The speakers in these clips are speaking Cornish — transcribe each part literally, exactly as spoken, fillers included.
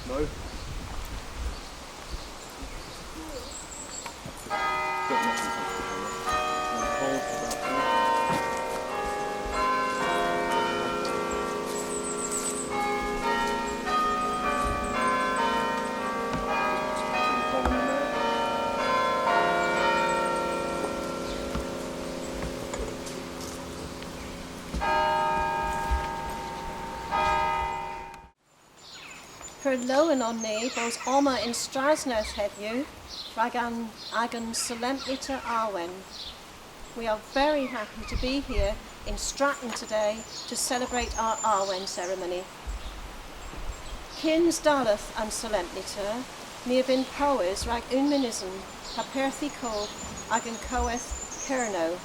No. Pur lowen on ni bos omma yn Strasnedh hedhyw rag an, agan solempnita Awen. We are very happy to be here in Stratton today to celebrate our Awen ceremony. Kyns dalleth an solempnita, my a vynn powes rag unn mynysen ha perthi kov agan koweth Kernow,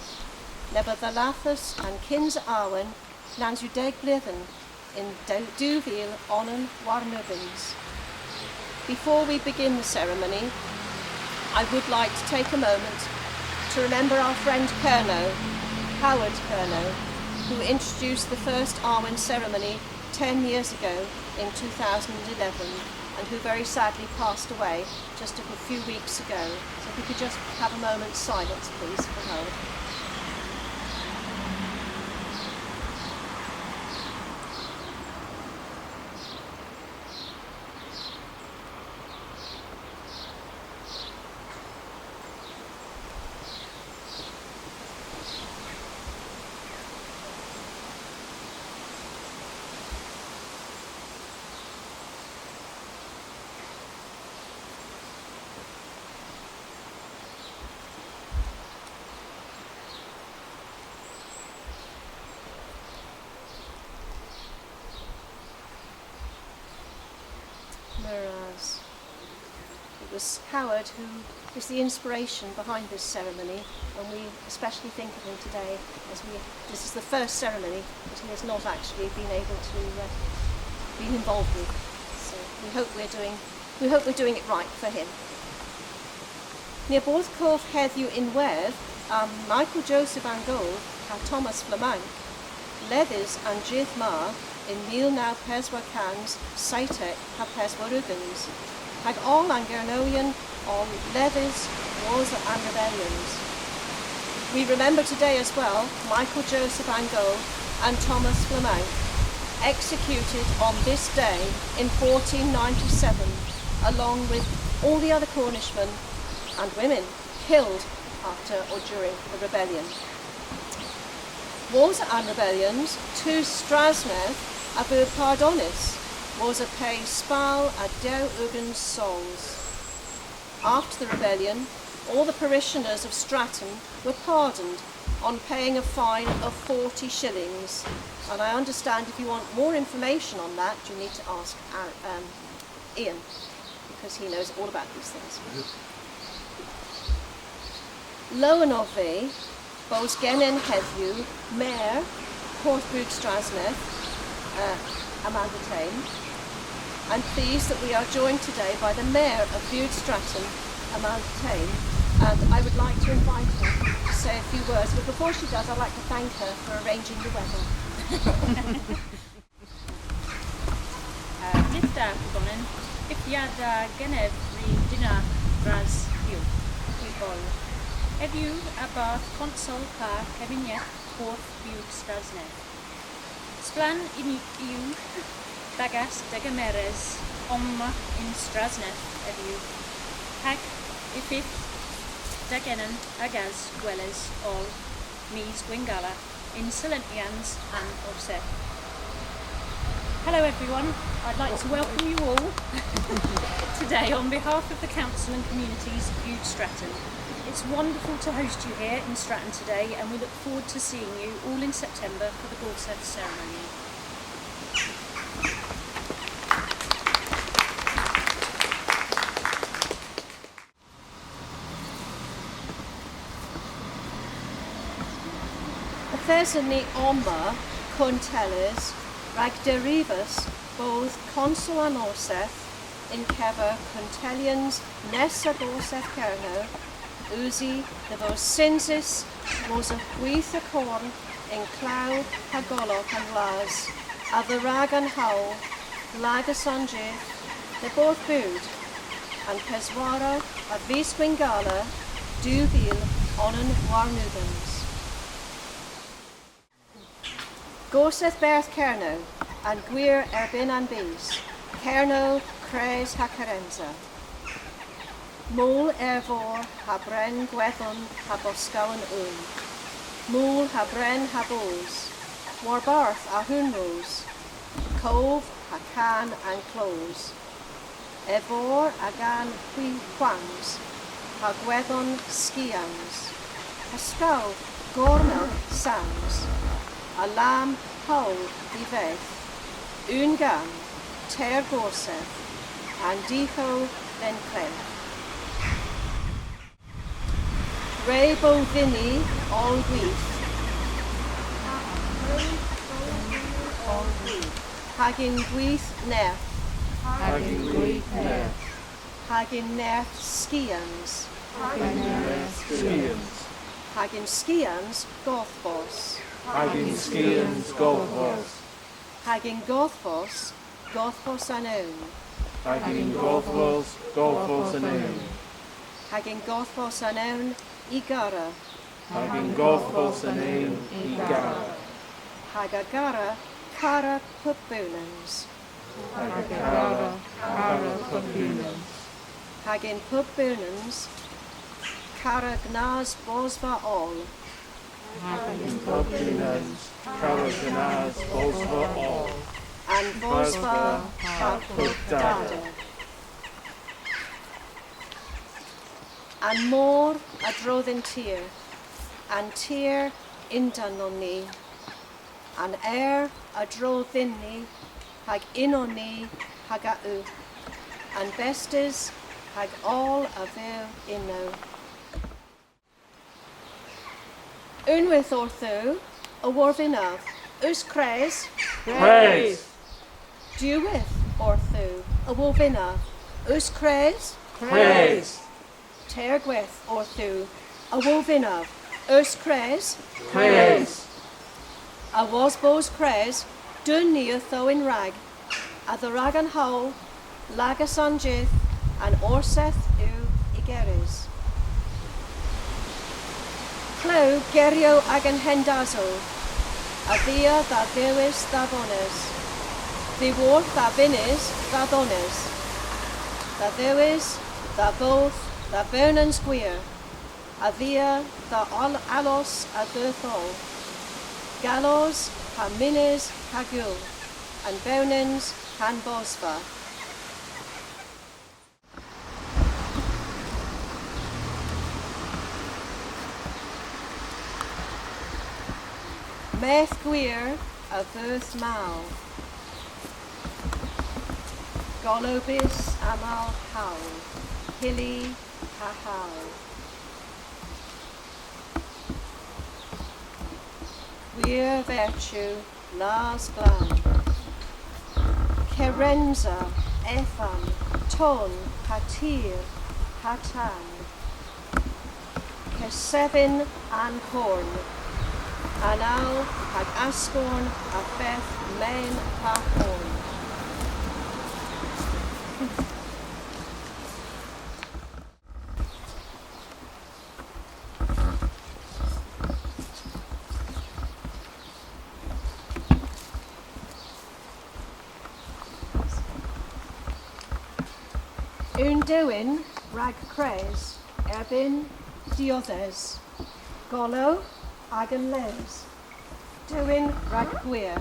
neb a dhallathas an kynsa Awen nans yw deg bledhen yn dew, dew vil onan warn ugens. Before we begin the ceremony, I would like to take a moment to remember our friend Kernow, Howard Kernow, who introduced the first Awen ceremony ten years ago in two thousand eleven, and who very sadly passed away just a few weeks ago. So if we could just have a moment's silence, please, for Howard. Whereas it was Howard who is the inspiration behind this ceremony, and we especially think of him today as we, this is the first ceremony that he has not actually been able to, uh, be involved with. So we hope we're doing, we hope we're doing it right for him. Ni a borth kov hedhyw ynwedh, um, Michael Joseph an Gof ha Thomas Flamank, ledhys an jydh ma yn mil naw peswar kans seytek ha peswar ugens, hag oll an Gernowyon oll ledhys wosa an rebellyans. We remember today as well Michael Joseph an Gof and Thomas Flamank, executed on this day in fourteen ninety-seven, along with all the other Cornishmen and women killed after or during the rebellion. Wosa an rebellyans, tus Strasnedh a veu pardonys, wosa pe spal a dew ugens sols. After the rebellion, all the parishioners of Stratton were pardoned on paying a fine of forty shillings. And I understand if you want more information on that, you need to ask Ar-, um, Ian, because he knows all about these things. Lowen ov vy bos genen hedhyw mer Porthbud Strasnedh, uh, Amanda Tame. I'm pleased that we are joined today by the Mayor of Bute Stratton, Amanda Tame, and I would like to invite her to say a few words, but before she does, I'd like to thank her for arranging the weather. Uh, dydh da, pubonan. Yth yw da genev ri dynnargh bras dhywgh hwi oll. Hedhyw a-barth Konsel ha Kemeneth Porthbud Strasnedh. Splann yw, yw dhe gas degemeres omma yn Strasnedh hedhyw, hag y fydh da genen a gas gweles oll mis Gwynngala yn solempnyans an Orsedh. Hello everyone, I'd like to welcome you all today on behalf of the Council and Communities of Bude Stratton. It's wonderful to host you here in Stratton today, and we look forward to seeing you all in September for the Gorsedh ceremony. Yth eson ni omma kuntelles rag derivas bos Konsel an Orsedh yn kever kuntellyans nessa Gorsedh Kernow, usi dhe vos synsys wosa hwytha korn yn klew ha golok an wlas, a-dherag an howl, lagas an jydh, dhe Borthbud, an peswara a vis Gwynngala, dew vil onan warn ugens. Gorsedh Berdh Kernow, an gwir erbynn an bys, Kernow, kres ha kerensa. Mul er vor ha brenn Gwedhon ha Boskawen Un. Mul ha brenn ha boos, warbarth a hunros, kov ha kan an klos. Evor agan hwi hwans, ha Gwedhon skians, ha skaw gornel sans, a lamm howl divedh, unn gan, teyr gorsedh, an dyghow dhe'n kledh. Re bo dhyn ni oll gwith. Hag yn gwith nerth. Hag yn gwith nerth. Hag yn nerth skians. Hag yn nerth skians. Hag yn skians godhvos. Hag yn skians godhvos. Hag yn godhvos, godhvos an ewn. Hag yn godhvos, godhvos an ewn. Hag yn godhvos an ewn y gara. Hag yn godhvos an ewn y gara. Hag a gara, kara pub bewnans. Hag a gara, kara pub bewnans. Hag yn pub bewnans, kara gnas bosva oll. Hag yn pub bewnans, kara gnas bosva oll. An bosva ha pub dader. An mor a-dro dhe'n tir, an tir yndanon ni, an ayr a-dro dhyn ni, hag ynnon ni hag a-ugh, an bestes hag oll a vew ynno. Unnweyth orthowgh a wovynnav, eus kres? Kres! Diwweyth orthowgh a wovynnav, eus kres? Kres! Teyrgweyth orthowgh a wovynnav, eus kres? Kres! Awos bos kres, deun ni ytho yn-rag. A-dherag an howl, lagas an jydh, an Orsedh yw igerys. Klew geryow agan hendasow, a-dhia dha dhewis dha vones, dhyworth dha vynnes dha dhones, dha dhewis dha vodh dha bewnans gwir, a-dhia dha al-, allos a dheuth oll, gallos ha mynnes ha gul, an bewnans ha'n bosva. Meth gwir a dheuth mall. Golowys amal howl, hyli ha howl. Gwir vertu, las glan. Kerensa, efan, tonn ha tir ha tan. Kesevin an horn. Anal hag askorn a feth men ha horn. Unn dewyn rag kres erbynn diwedhes. Golow agan les. Dewyn rag gwir.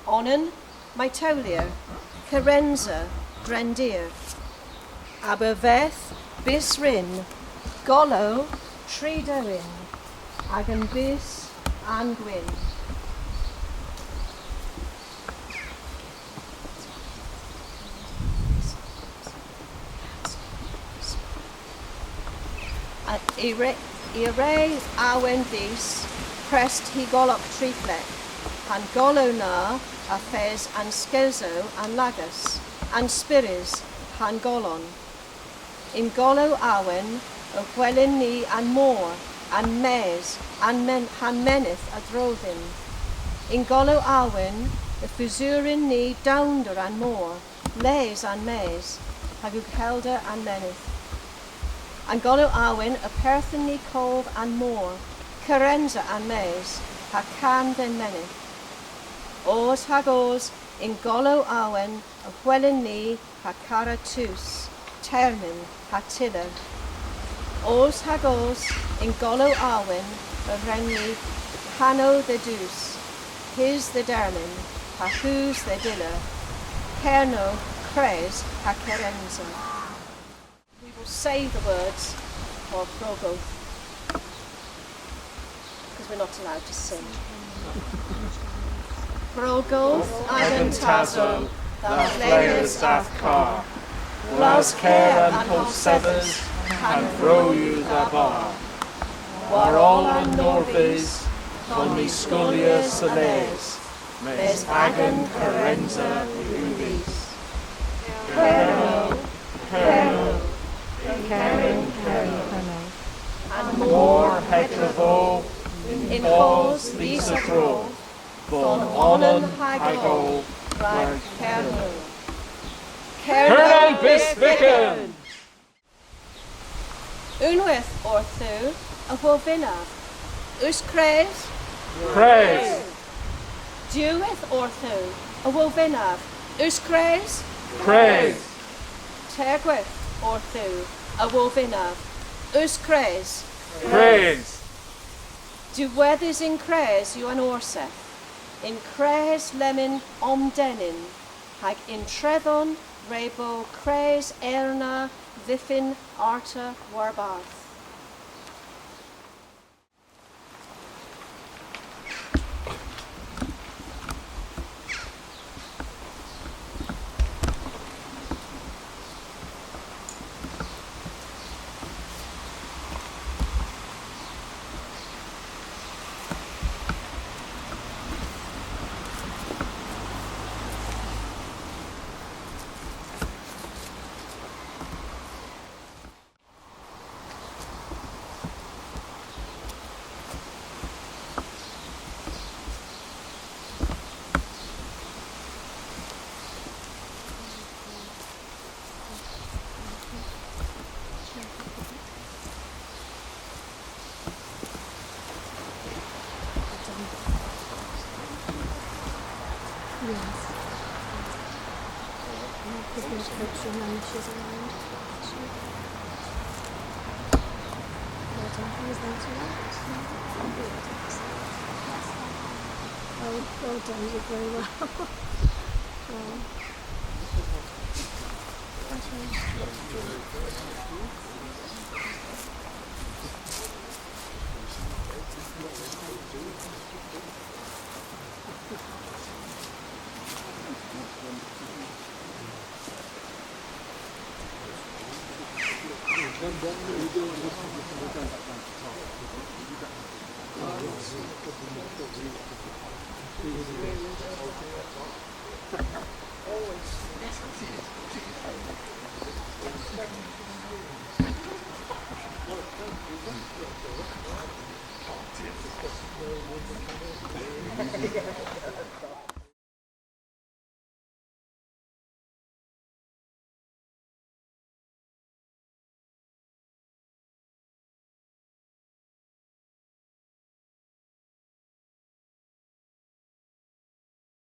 Onan Mae tewlir, kerensa, drendir. Aberfeth, bys rin, golow, tri dewyn, hag an bys, an gwynn. A, y re, y re awen dhis prest hy golok triflek, ha'n golow na a fes an skesow an lagas, an spyrys ha'n golon. Yn golow awen y hwelyn ni an mor, an mes, an men-, ha'n menydh a-dro dhymm. Yn golow awen y fesuryn ni downder an mor, les an mes, hag ughelder an menydh. Yn golow awen y perthyn ni kov an mor, kerensa an mes, ha kan dhe'n menydh. Oos hag oos, yn golow awen y hwelyn ni ha kara tus, termyn ha tyller. Oos hag oos, yn golow awen y hwren ni hanow dhe dus, hys dhe dermyn, ha hus dhe dyller, Kernow kres ha kerensa. We will say the words of Bro Goth, because we're not allowed to sing. Bro Goth agan tasow, dha fleghes a'th kar. Gwlas Kernow an powsedhes, ha'n vro yw dha bar. War oll an norvys, on ni skoellys a-les, mes agan kerensa yw dhis. Kernow, Kernow, Kernow, Kernow. An mor hedra vo, yn hos dhis a-dro, dhe'n onan hag oll, rag Kernow. Kernow bys vykken! Unnweyth orthowgh y hwovynnav. Eus kres? Kres. Diwweyth orthowgh y hwovynnav. Eus kres? Kres. Teyrgweyth orthowgh y hwovynnav. Eus kres? Kres. Diwedhys yn kres yw an Orsedh. Yn kres lemmyn omdennyn, hag yntredhon re bo kres erna dhyffyn arta warbarth. Yes. There's no coaching and she's around. Well done. Who's that? Oh, well done. You did very well. Well.